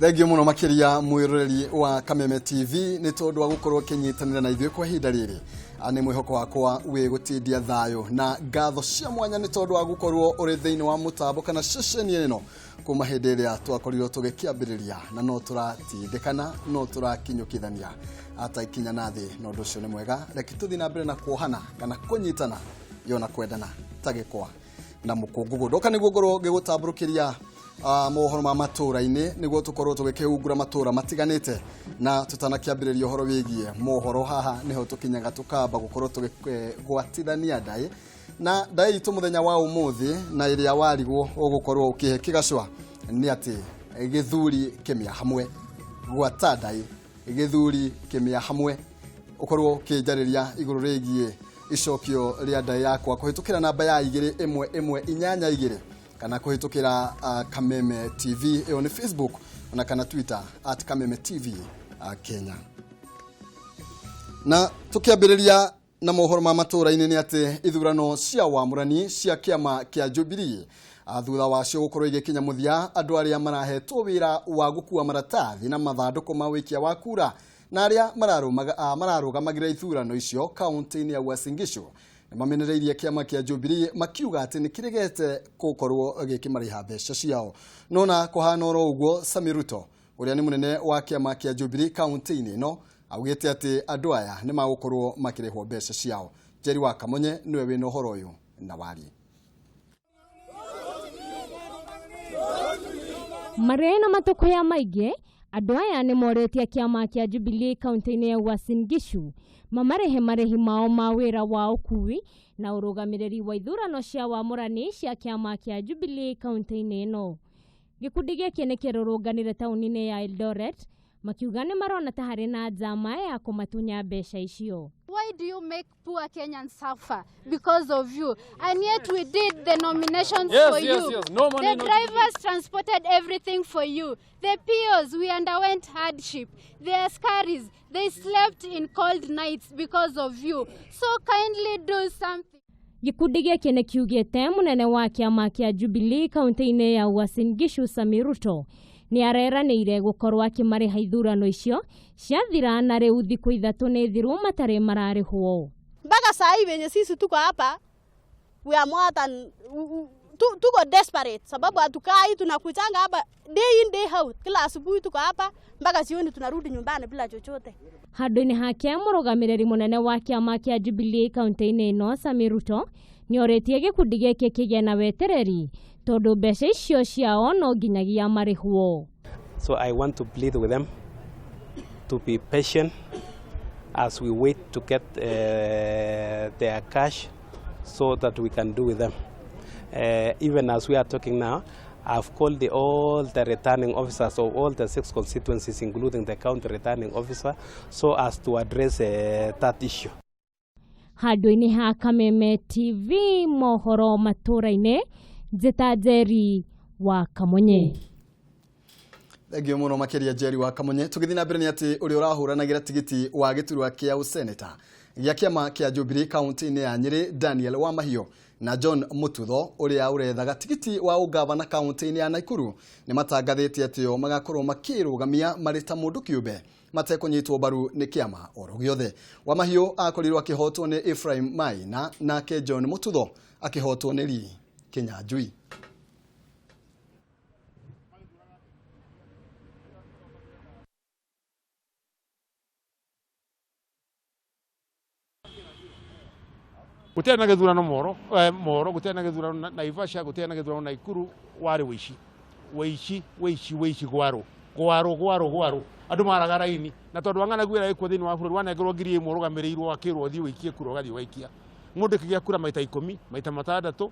Thengiũ mũno makĩria mwĩroreri wa Kameme TV nĩ tondũ wa gũkorwo ũkĩnyitanĩra na ithuĩ kwa ihinda rĩrĩ. Nĩ mwĩhoko wakwa wĩ gũtindia thayũ na ngatho cia mwanya nĩ tondũ wa gũkorwo ũrĩ thĩinĩ wa mũtambo kana ceceni ĩno kuma hĩndĩ ĩrĩa twakorirwo tũgĩkĩambĩrĩria, na no tũratindĩkana, no tũrakinyũkithania ata ikinya na thĩ, na ũndũ ũcio nĩ mwega. Reke tũthiĩ na mbere na kuohana kana kũnyitana yona kwendana ta gĩkwa na mũkũngũgũ. Ndoka nĩguo ngorwo ngĩgũtambũrũkĩria mohoro ma matũra-inĩ, nĩguo tũkorwo tũgĩkĩhungura matũra matiganĩte, na tũtanakĩambĩrĩria ũhoro wĩgiĩ mohoro haha nĩho tũkinyaga tũkamba gũkorwo tũgĩgwatithania ndaĩ na ndaĩ itũ mũthenya wa ũmũthĩ, na ĩrĩa warigwo ũgũkorwo ũkĩhe kĩgacwa nĩ atĩ gĩthuri kĩmĩa hamwe. Gwata ndaĩ gĩthuri kĩmĩa hamwe, ũkorwo ũkĩnjarĩria igũrũ rĩgiĩ icokio rĩa ndaĩ yakwa kũhĩtũkĩra namba ya 21182 kana kũhĩtũkĩra Kameme TV, ĩyo nĩ Facebook, ona kana Twitter @KamemeTV Kenya. Na tũkĩambĩrĩria na mohoro ma matũra-inĩ nĩ atĩ ithurano cia wamũrani cia kĩama kĩa Jubilee, thutha wacio gũkorwo igĩkinya mũthia, andũ arĩa marahetwo wĩra wa gũkua maratathi na mathandũkũ ma ũikia wa kura na arĩa mararũgamagĩra ithurano icio kaunti-inĩ ya Uasin Gishu nĩ mamenereirie kĩama kĩa Jubilee makiuga atĩ nĩ kĩregete gũkorwo gĩkĩmarĩha mbeca ciao. No na kũhana oro ũguo, Sami Ruto ũrĩa nĩ mũnene wa kĩama kĩa Jubilee kaunti-inĩ ĩno augĩte atĩ andũ aya nĩ magũkorwo makĩrĩhwo mbeca ciao. Njeri wa Kamonye nĩwe wĩna ũhoro ũyũ na warie. Marĩ na matũkũya maingĩ, andũ aya nĩ morĩtie kĩama kĩa Jubilee kaunti-inĩ ya Uasin Gishu mamarĩhe marĩhi mao ma wĩra wa ũkui na ũrũgamĩrĩri wa ithurano cia wamũrani cia kĩama kĩa Jubilee kaunti-inĩ ĩno. Gĩkundi gĩkĩ nĩ kĩrũrũnganire taũni-inĩ ya Eldoret makiuga nĩ marona ta harĩ na njama ya kũmatunya mbeca icio. Why do you make poor Kenyans suffer because of you? And yet we did the nominations for you. Yes. No money, The no drivers transported everything for you. The POs, we underwent hardship. The askaris, they slept in cold nights because of you. So kindly do something. Gĩkundi gĩkĩ nĩ kiugĩte mũnene wa kĩama kĩa Jubilee kaunti-inĩ ya Uasin Gishu Sami Ruto nĩ areranĩire gũkorwo akĩmarĩha ithurano icio ciathira, na rĩu thikũ 3 nĩ thiru matarĩ mararĩhwo. Mpaka saa hii venye sisi tuko hapa, we are more than tuko desperate, sababu hatukai, tunakujanga hapa day in day out, kila asubuhi tuko hapa mpaka jioni, tunarudi nyumbani bila chochote. Handũ-inĩ hake, mũrũgamĩrĩri mũnene wa kĩama kĩa Jubilee kaunti-inĩ ĩno Sami Ruto nĩ orĩtie gĩkundi gĩkĩ kĩgĩe na wetereri tondũ mbeca icio ciao no nginyagia marĩhwo. So I want to plead with them to be patient as we wait to get their cash so that we can do with them. Even as we are talking now, I've called all the returning officers of all the 6 constituencies, including the county returning officer, so as to address that issue. Handũ-inĩ ha Kameme TV mohoro matũra-inĩ, Njĩta Njeri wa Kamonye. Thengiũ mũno makĩria Njeri wa Kamonye. Tũgĩthiĩ na mbere nĩ atĩ ũrĩa ũrahũranagĩra tigiti wa gĩturwa kĩa ũseneta gĩa kĩama kĩa Jubilee kaunti-inĩ ya Nyĩrĩ Daniel Wamahiũ na John Mututho ũrĩa ũrethaga tigiti wa ũgavana kaunti-inĩ ya Nakuru nĩ matangathĩte atĩ o magakorwo makĩrũgamia marĩ ta mũndũ kĩũmbe matekũnyitwo mbaru nĩ kĩama oro gĩothe. Wamahiũ akorirwo akĩhotwo nĩ Ephraim Maina, nake John Mututho akĩhotwo nĩ Lee Kinyanjui. Gũtiarĩ na gĩthurano Moro, Moro, gũtiarĩ na gĩthurano Naivasha, gũtiarĩ na gĩthurano Nakuru, warĩ wĩici. Wĩici, wĩici, wĩici, gwarũ. Gwarũ, gwarũ, gwarũ. Andũ maraga raini. Na tondũ wa ng'anagu ĩrĩa ĩkuo thĩinĩ wa bũrũri, wanengerwo 1000 ũrũgamĩrĩirwo akĩrwo ũthiĩ ũikie kura, ũgathiĩ ũgaikia. Mũndũ kĩgĩa kura maita 10, maita 6.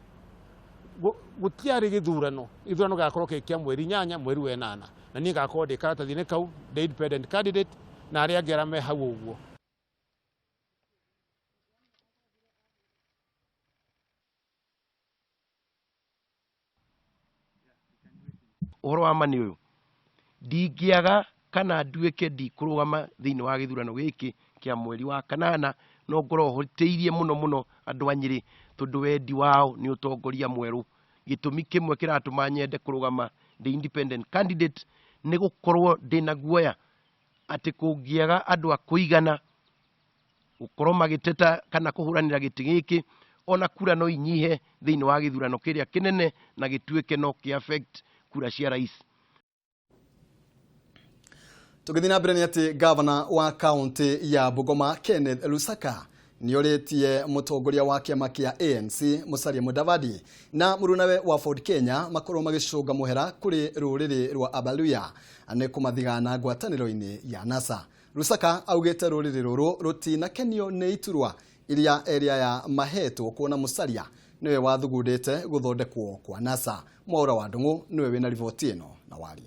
Gũtiarĩ gĩthurano. Gĩthurano gĩgakorwo kĩ kĩa mweri 8, mweri wa 8. Na niĩ ngakorwo ndĩ karatathi-inĩ kau, ndĩ independent candidate, na arĩa angĩ arĩa me hau ũguo. Ũhoro wa ma nĩ ũyũ, ndingĩaga kana nduĩke ndikũrũgama thĩinĩ wa gĩthurano gĩkĩ kĩa mweri wa 8, no ngorwo hoteirie mũno mũno andũ a Nyĩrĩ, tondũ wendi wao nĩ ũtongoria mwerũ. Gĩtũmi kĩmwe kĩratũma nyende kũrũgama ndĩ independent candidate Nĩ gũkorwo ndĩna guoya atĩ kũngĩaga andũ a kũigana gũkorwo magĩteta kana kũhũranĩra gĩtĩ gĩkĩ, ona kura no inyihe thĩinĩ wa gĩthurano kĩrĩa kĩnene na gĩtuĩke no kĩ affect kura cia rais. Tũgĩthiĩ na mbere nĩ atĩ gavana wa kaunti ya Bungoma Kenneth Lusaka nĩorĩtie mũtongoria wa kĩama kĩa ANC Musalia Mudavadi na mũrunawe wa Ford Kenya makorwo magĩcũnga mũhera kũrĩ rũrĩrĩ rwa Abaluya nĩ kũmathigana ngwatanĩro-inĩ ya NASA. Lusaka augĩte rũrĩrĩ rũrũ rũtinakenio nĩ iturwa iria area ya mahetwo kuona Musalia nĩwe wathugundĩte gũthondekwo kwa NASA. Mwaura wa Ndung'u nĩwe wĩna riboti ĩno na wari.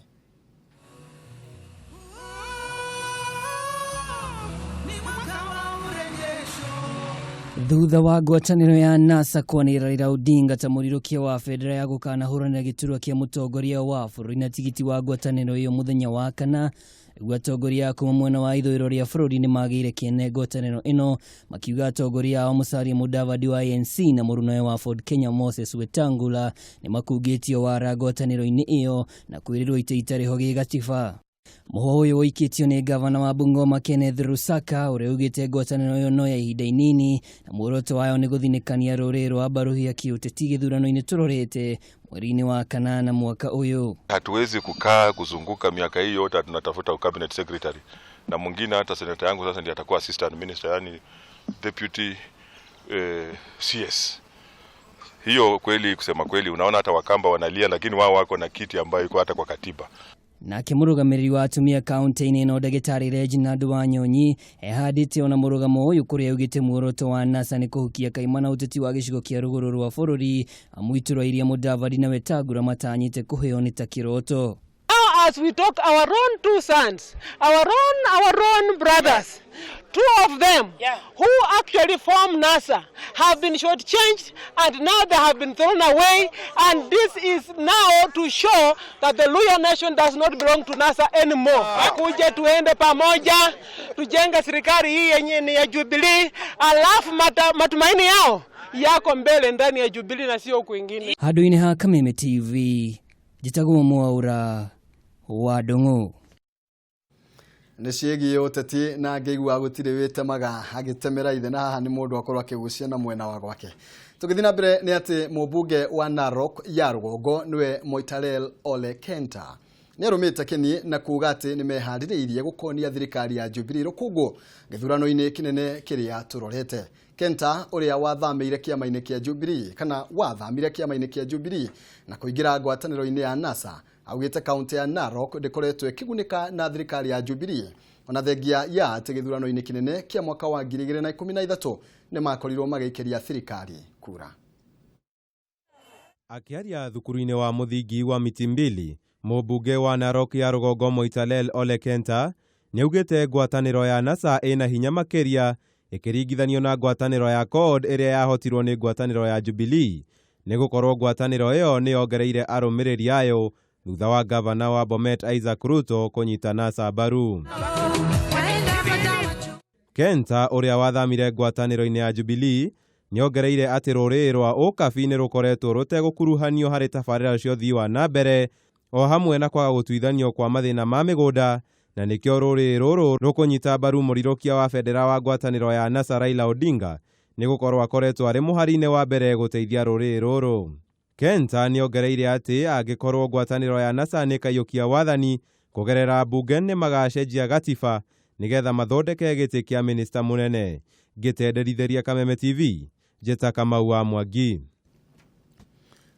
Thutha wa ngwatanĩro ya NASA kwanĩrĩra Raila Odinga ta mũrirũkia wa bendera ya gũkanahũranĩra gĩturwa kĩa mũtongoria wa bũrũri na tigiti wa ngwatanĩro ĩyo mũthenya wa kana, rĩu atongoria a kuma mwena wa ithũĩro rĩa bũrũri nĩmagĩire kĩene ngwatanĩro ĩno, makiuga atongoria ao Musalia Mudavadi wa ANC na mũrunawe wa Ford Kenya Moses Wetangula nĩmakungĩtio wara ngwatanĩro-inĩ ĩyo na kwĩrĩrwo itĩ itarĩ ho gĩgatiba. Mũhwa ũyũ ũikĩtio nĩ gavana wa Bungoma Kenneth Lusaka ũrĩa ugĩte ngwatanĩro ĩyo no ya ihinda inini na muoroto wayo nĩ gũthinĩkania rũrĩrĩ rwa Abaruhia kĩũteti gĩthurano-inĩ tũrorete mweri-inĩ wa kanana mwaka ũyũ. Hatuwezi kukaa kuzunguka miaka hii yote tunatafuta cabinet secretary na mwingine, hata seneta yangu sasa ndiye atakuwa assistant minister, yani deputy CS. Hiyo kweli, kusema kweli, unaona hata Wakamba wanalia, lakini wao wako na kiti ambayo iko hata kwa katiba. Nake mũrũgamĩrĩri wa atumia kaunti-inĩ ĩno ndagĩtarĩ Reginald Wanyonyi ehandĩte ona mũrũgamo ũyũ kũrĩa augĩte muoroto wa NASA nĩ kũhukia kaimana ũteti wa gĩcigo kĩa rũgũrũ rwa bũrũri amu iturwa iria Mudavadi na Wetangula matanyĩte kũheo nĩ ta kĩroto. Now as we talk, our own two sons, our own brothers, two of them who actually form NASA have been shortchanged and now they have been thrown away, and this is now to show that the Luhya nation does not belong to NASA anymore. Akuje tuende pamoja tujenge serikali hii yenye ni ya Jubilee, alafu matumaini yao yako mbele ndani ya Jubilee na sio kwingine. Handũ-inĩ ha Kameme TV njĩtagwo Mwaura wa Ndung'u. Nĩ ciĩgiĩ ũteti na ngĩigua gũtirĩ wĩtemaga agĩtemera ithe, na haha nĩ mũndũ akorwo akĩgucia na mwena wa gwake. Tũgĩthiĩ na mbere nĩ atĩ mũmbunge wa Narok ya rũgongo nĩwe Moitalel Ole Kenta nĩ arũmĩte kĩni na kuuga atĩ nĩ meharĩrĩirie gũkonia thirikari ya Jubilee rũkũngũ gĩthurano-inĩ kĩnene kĩrĩa tũrorete. Kenta ũrĩa wathamĩire kĩama-inĩ kĩa Jubilee kana wathamire kĩama-inĩ kĩa Jubilee na kũingĩra ngwatanĩro-inĩ ya NASA augĩte kaunti ya Narok ndĩkoretwo ĩkĩgunĩka na thirikari ya Jubilee ona thengia ya atĩ gĩthurano-inĩ kĩnene kĩa mwaka wa 2013 nĩ makorirwo magĩikĩria thirikari kura. Akĩaria thukuru-inĩ wa mũthingi wa Miti Mbili, mũmbunge wa Narok ya rũgongo Moitalel Ole Kenta nĩaugĩte ngwatanĩro ya NASA ĩna hinya makĩria ĩkĩringithanio na ngwatanĩro ya CORD ĩrĩa yahotirwo nĩ ngwatanĩro ya Jubilee, nĩ gũkorwo ngwatanĩro ĩyo nĩ yongereire arũmĩrĩri ayo thutha wa gavana wa Bomet Isaac Ruto kũnyita NASA mbaru. Kenta ũrĩa wathamire ngwatanĩro-inĩ ya Jubilee nĩongereire atĩ rũrĩrĩ rwa Ũkabi nĩ rũkoretwo rũtegũkuruhanio harĩ tabarĩra cia ũthii wa na mbere o hamwe na kwaga gũtuithanio kwa mathĩna ma mĩgũnda, na nĩkĩo rũrĩrĩ rũrũ rũkũnyita mbaru mũrirũkia wa bendera wa ngwatanĩro ya NASA Raila Odinga nĩ gũkorwo akoretwo arĩ mũhari-inĩ wa mbere gũteithia rũrĩrĩ rũrũ. Kenta nĩongereire atĩ angĩkorwo ngwatanĩro ya NASA nĩĩkaiyũkia wathani kũgerera mbunge nĩmagacenjia gatiba nĩgetha mathondeke gĩtĩ kĩa minista mũnene. Ngĩtenderithĩria Kameme TV, njĩta Kamau wa Mwangi.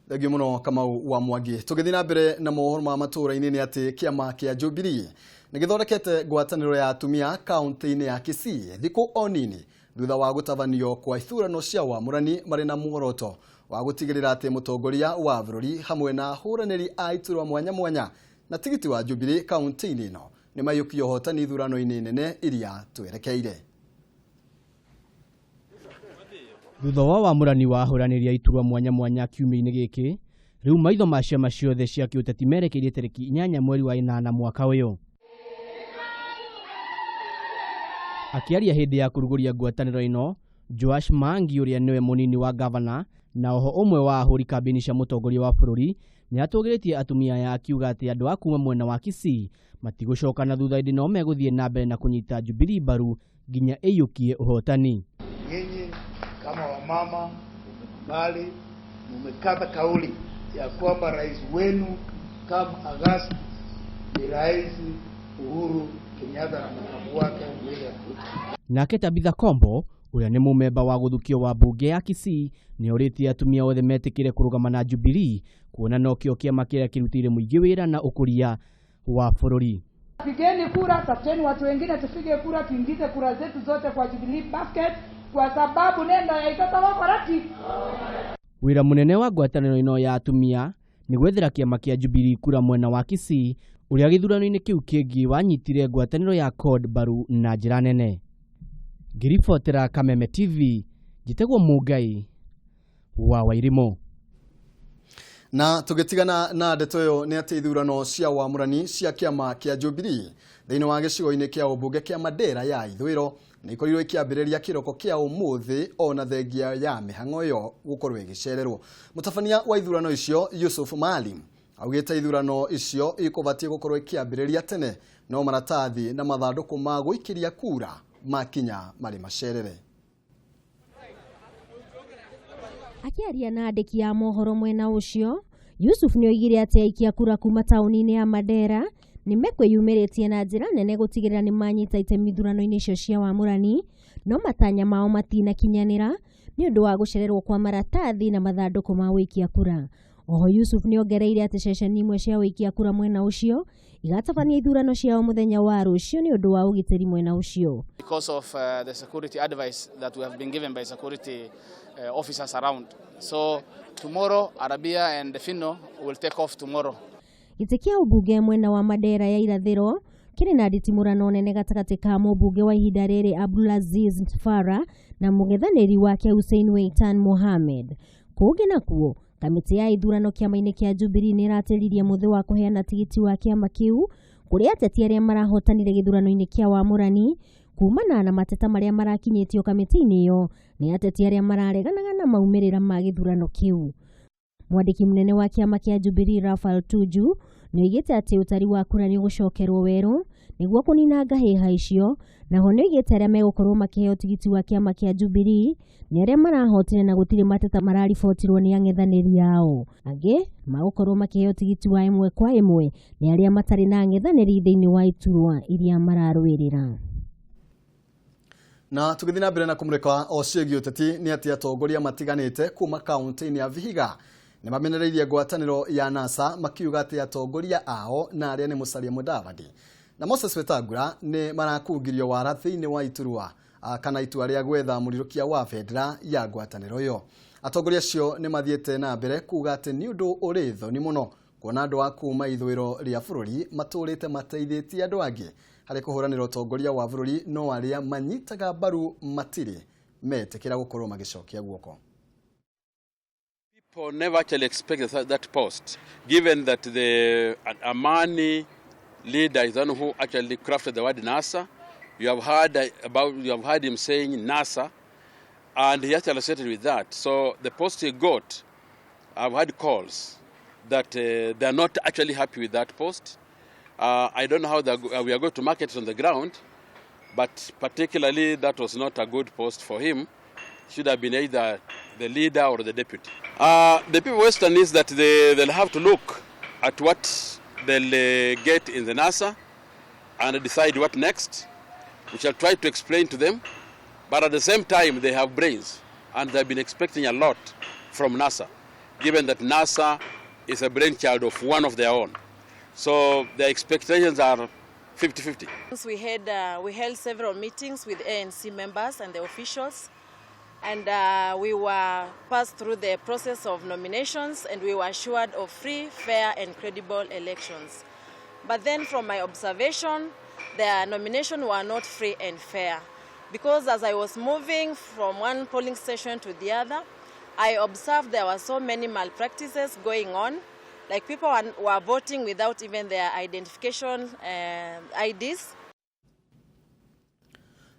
Thengiũ mũno Kamau wa Mwangi. Tũgĩthiĩ na mbere na mohoro ma matũũra-inĩ nĩ atĩ kĩama kĩa Jubilee nĩ gĩthondekete ngwatanĩro ya atumia kaunti-inĩ ya Kisii thikũ o nini thutha wa gũtabanio kwa ithurano cia wamũrani marĩ na muoroto wa gũtigĩrĩra atĩ mũtongoria wa bũrũri hamwe na ahũranĩri a iturwa mwanya mwanya na tigiti wa Jubilee kaunti-inĩ ĩno nĩ maiyũkie ũhotani ithurano-inĩ nene iria twerekeire. Thutha wa wamũrani wa ahũranĩri a iturwa mwanya mwanya kiumia-inĩ gĩkĩ, rĩu maitho ma ciama ciothe cia kĩũteti merekeirie tarĩki 8 mweri wa 8 mwaka ũyũ. Akĩaria hĩndĩ ya kũrugũria ngwatanĩro ĩno, Joash Mangi ũrĩa nĩwe mũnini wa gavana Na oho ũmwe wa ahũri kambĩini cia mũtongoria wa bũrũri nĩ atũgĩrĩtie atumia aya akiuga atĩ andũ a kuma mwena wa Kisii matigũcoka na thutha, ĩndĩ no megũthiĩ na mbere na kũnyita Jubilee mbaru nginya ĩiyũkie ũhotani. Nyinyi kama wamama bali mumekata kauli ya kwamba rais wenu kama Agasti ni Rais Uhuru Kenyatta na makamu wake William Ruto. Nake Tabitha Kombo, ũrĩa nĩ mũmemba wa gũthukio wa mbunge ya Kisii, nĩ orĩtie atumia othe metĩkĩre kũrũgama na Jubilee kuona nokĩo kĩama kĩrĩa kĩrutĩire mũingĩ wĩra na ũkũria wa bũrũri. Pigeni kura, tafuteni watu wengine tupige kura, tuingize kura zetu zote kwa Jubilee basket, kwa sababu nenda ya itata wakorati. Wĩra mũnene wa ngwatanĩro ĩno ya atumia nĩ gwethera kĩama kĩa Jubilee kura mwena wa Kisii, ũrĩa gĩthurano-inĩ kĩu kĩngĩ wanyitire ngwatanĩro ya CORD mbaru na njĩra nene. Ngĩribotera Kameme TV, njĩtagwo Mũngai wa Wairimũ. Na tũgĩtigana na ndeto ĩyo nĩ atĩ ithurano cia wamũrani cia kĩama kĩa Jubilee thĩinĩ wa gĩcigo-inĩ kĩa ũmbunge kĩa Mandera ya ithũĩro nĩ ikorirwo ikĩambĩrĩria kĩroko kĩa ũmũthĩ, ona thengia ya mĩhang'o ĩyo gũkorwo ĩgĩcererwo. Mũtabania wa ithurano icio Yusuf Maalim augĩte ithurano icio ikũbatiĩ gũkorwo ikĩambĩrĩria tene, no maratathi na mathandũkũ ma gũikĩria kura makinya marĩ macerere. Akĩaria na andĩki a mohoro mwena ũcio, Yusuf nĩ oigire atĩ aikia kura kuma taũni-inĩ ya Mandera nĩ mekwĩyumĩrĩtie na njĩra nene gũtigĩrĩra nĩ manyita itemi ithurano-inĩ icio cia wamũrani, no matanya mao matinakinyanĩra nĩ ũndũ wa gũcererwo kwa maratathi na mathandũkũ ma gũikia kura. Oho Yusuf nĩ ongereire atĩ ceceni imwe cia gũikia kura mwena ũcio igatabania ithurano ciao mũthenya wa rũciũ nĩ ũndũ wa ũgitĩri mwena ũcio. Because of the security advice that we have been given by security officers around. So tomorrow, Arabia and Fino will take off tomorrow. Gĩtĩ kĩa ũmbunge mwena wa Mandera ya irathĩro kĩrĩ na nditimũrano nene gatagatĩ ka mũmbunge wa ihinda rĩrĩ Abdulaziz Farah na mũng'ethanĩri wake Hussein Weitan Mohamed. Kũngĩ nakuo, kamĩtĩ ya ithurano kĩama-inĩ kĩa Jubilee nĩ ĩratĩririe mũthĩ wa kũheana tigiti wa kĩama kĩu kũrĩ ateti arĩa marahotanire gĩthurano-inĩ kĩa wamũrani kumana na mateta marĩa marakinyĩtio kamĩtĩ-inĩ ĩyo nĩ ateti arĩa marareganaga na maumĩrĩra ma gĩthurano kĩu. Mwandĩki mũnene wa kĩama kĩa Jubilee Raphael Tuju nĩoigĩte atĩ ũtari wa kura nĩ ũgũcokerwo werũ nĩguo kũnina ngahĩha icio. Naho nĩoigĩte arĩa megũkorwo makĩheo tigiti wa kĩama kĩa Jubilee nĩ arĩa marahotire na gũtirĩ mateta mararibotirwo nĩ ang'ethanĩri ao. Angĩ magũkorwo makĩheo tigiti wa ĩmwe kwa ĩmwe nĩ arĩa matarĩ na ang'ethanĩri thĩinĩ wa iturwa iria mararũĩrĩra. Na tũgĩthiĩ na mbere na kũmũrĩka o ciĩgiĩ ũteti nĩ atĩ atongoria matiganĩte kuma kaunti-inĩ ya Vihiga nĩ mamenereirie ngwatanĩro ya NASA makiuga atĩ atongoria ao na arĩa nĩ Musalia Mudavadi na Moses Wetangula nĩ marakungirio wara thĩinĩ wa iturwa kana itua rĩa gwetha mũrirũkia wa bendera ya ngwatanĩro ĩyo. Atongoria acio nĩ mathiĩte na mbere kuga atĩ nĩ ũndũ ũrĩ thoni mũno kuona andũ a kuma ithũĩro rĩa bũrũri matũrĩte mateithĩtie andũ angĩ harĩ kũhũranĩra ũtongoria wa bũrũri, no arĩa manyitaga mbaru matirĩ metĩkĩra gũkorwo magĩcokia guoko. People never actually expected that post, given that the Amani leader is the one who actually crafted the word NASA. You have heard him saying NASA, and he actually associated with that. So the post he got, I've had calls that they are not actually happy with that post. I don't know how we are going to market it on the ground, but particularly that was not a good post for him. Should have been either the leader or the deputy. The people of Western is that they'll have to look at what they'll get in the NASA and decide what next. We shall try to explain to them, but at the same time they have brains and they've been expecting a lot from NASA, given that NASA is a brainchild of one of their own. So their expectations are 50-50. We held several meetings with ANC members and the officials, and we were passed through the process of nominations, and we were assured of free, fair, and credible elections. But then from my observation, the nominations were not free and fair, because as I was moving from one polling station to the other, I observed there were so many malpractices going on, like people were voting without even their identification IDs.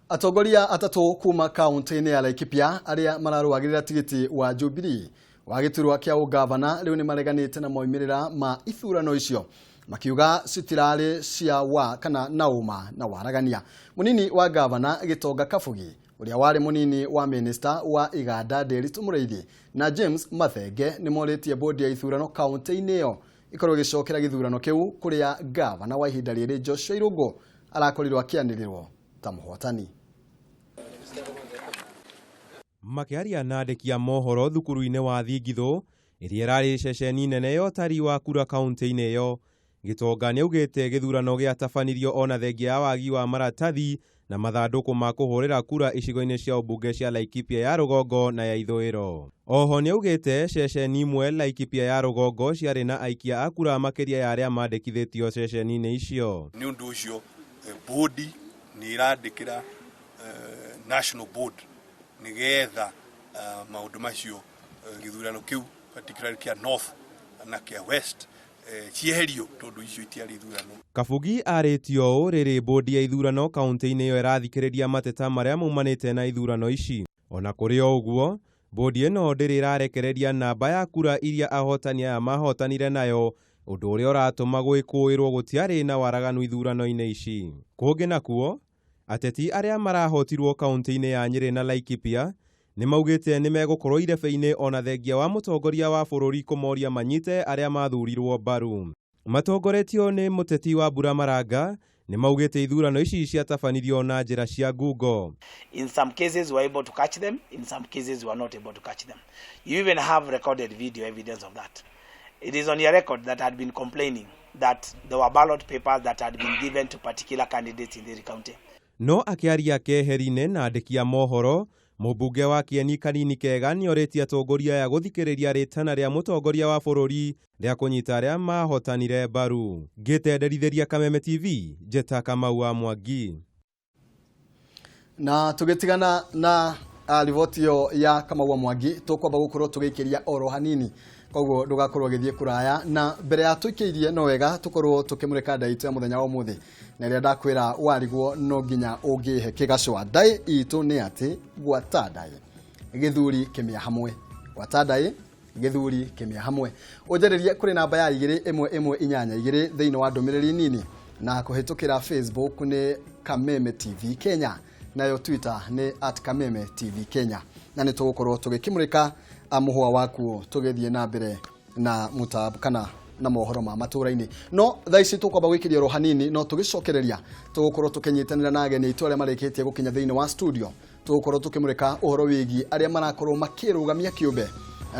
Atongoria atatũ kuma kaunti-inĩ ya Laikipia arĩa mararũagĩrĩra tigiti wa Jubilee Wa gĩturwa kĩa ũgavana rĩu nĩ mareganĩte na moimĩrĩra ma ithurano icio, makiuga citirarĩ cia wa kana na ũma na waragania. Mũnini wa gavana Gĩtonga Kabugi, ũrĩa warĩ mũnini wa minista wa iganda Nderitu Mũrĩithi, na James Mathenge nĩ morĩtie bodi ya ithurano kaunti-inĩ ĩyo ikorwo ĩgĩcokera gĩthurano kĩu, kũrĩa gavana wa ihinda rĩrĩ Joshua Irũngũ arakorirwo akĩanĩrĩrwo ta mũhotani. Makĩaria na andĩki a mohoro thukuru-inĩ wa Thingithũ ĩrĩa ĩrarĩ ceceni nene ya ũtari wa kura kaunti-inĩ ĩyo, Gĩtonga nĩaugĩte gĩthurano gĩatabanirio ona thengia ya wagi wa maratathi na mathandũkũ ma kũhũrĩra kura icigo-inĩ cia ũmbunge cia Laikipia ya rũgongo na ya ithũĩro. Oho nĩaugĩte ceceni imwe Laikipia ya rũgongo ciarĩ na aikia a kura makĩria ya arĩa mandĩkithĩtio ceceni-inĩ icio. Nĩ ũndũ ũcio bodi nĩ ĩrandĩkĩra national board nĩgetha maũndũ macio, gĩthurano kĩu particularly kĩa north na kĩa west, cieherio tondũ icio itiarĩ ithurano. Kabugi arĩtio ũũ rĩrĩ bodi ya ithurano kaunti-inĩ ĩyo ĩrathikĩrĩria mateta marĩa maumanĩte na ithurano ici. Ona kũrĩ o ũguo, bodi ĩno ndĩrĩ ĩrarekereria namba ya kura iria ahotani aya mahotanire nayo, ũndũ ũrĩa ũratũma gwĩkũĩrwo gũtiarĩ na waraganu ithurano-inĩ ici. Kũngĩ nakuo, ateti arĩa marahotirwo kaunti-inĩ ya Nyĩrĩ na Laikipia nĩ maugĩte nĩ megũkorwo irebe-inĩ ona thengia wa mũtongoria wa bũrũri kũmoria manyite arĩa mathurirwo mbaru. Matongoretio nĩ mũteti wa Mbura Maranga nĩ maugĩte ithurano ici ciatabanirio na njĩra cia ngungo. In some cases we were able to catch them, in some cases we were not able to catch them. You even have recorded video evidence of that. It is on your record that I had been complaining that there were ballot papers that had been given to particular candidates in the county. No akĩaria keheri-inĩ na andĩki a mohoro, mũmbunge wa Kĩeni Kanini Kega nĩorĩtie atongoria aya gũthikĩrĩria rĩtana rĩa mũtongoria wa bũrũri rĩa kũnyita arĩa mahotanire mbaru. Ngĩtenderithĩria Kameme TV, Njeta Kamau wa Mwangi. Na tũgĩtigana na riboti ĩyo ya Kamau wa Mwangi, tũkwamba gũkorwo tũgĩikĩria oro hanini, koguo ndũgakorwo ũgĩthiĩ kũraya. Na mbere ya tũikĩirie, no wega tũkorwo tũkĩmũrĩka ndai itũ ya mũthenya wa ũmũthĩ, na ĩrĩa ndakwĩra warigwo no nginya ũngĩhe kĩgacwa. Ndai itũ nĩ atĩ gwata ndai gĩthuri kĩmĩa hamwe, gwata ndai gĩthuri kĩmĩa hamwe. Ũnjarĩrie kũrĩ namba ya 21182 thĩinĩ wa ndũmĩrĩri nini, na kũhĩtũkĩra Facebook nĩ Kameme TV Kenya, nayo Twitter nĩ @KamemeTV Kenya, na nĩ tũgũkorwo tũgĩkĩmũrĩka mũhũa waku tũgĩthiĩ na mbere na mũtambo kana na mohoro ma matũra-inĩ. No thaa ici tũkwamba gwĩkĩria oro hanini, no tũgĩcokereria tũgũkorwo tũkĩnyitanĩra na ageni aitũ arĩa marĩkĩtie gũkinya thĩinĩ wa studio. Tũgũkorwo tũkĩmũrĩka ũhoro wĩgiĩ arĩa marakorwo makĩrũgamia kĩũmbe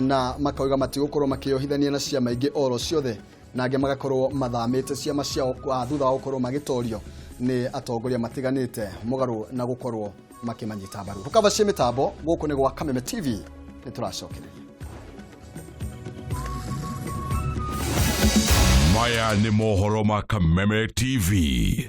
na makauga matigũkorwo makĩohithania na ciama ingĩ oro ciothe, na angĩ magakorwo mathamĩte ciama ciao thutha wa gũkorwo magĩtorio nĩ atongoria matiganĩte mũgarũ na gũkorwo makĩmanyita mbaru. Rũkavacie mĩtambo gũkũ nĩ gwa Kameme TV, nĩ tũracokereria. Maya nĩ mohoro ma Kameme TV.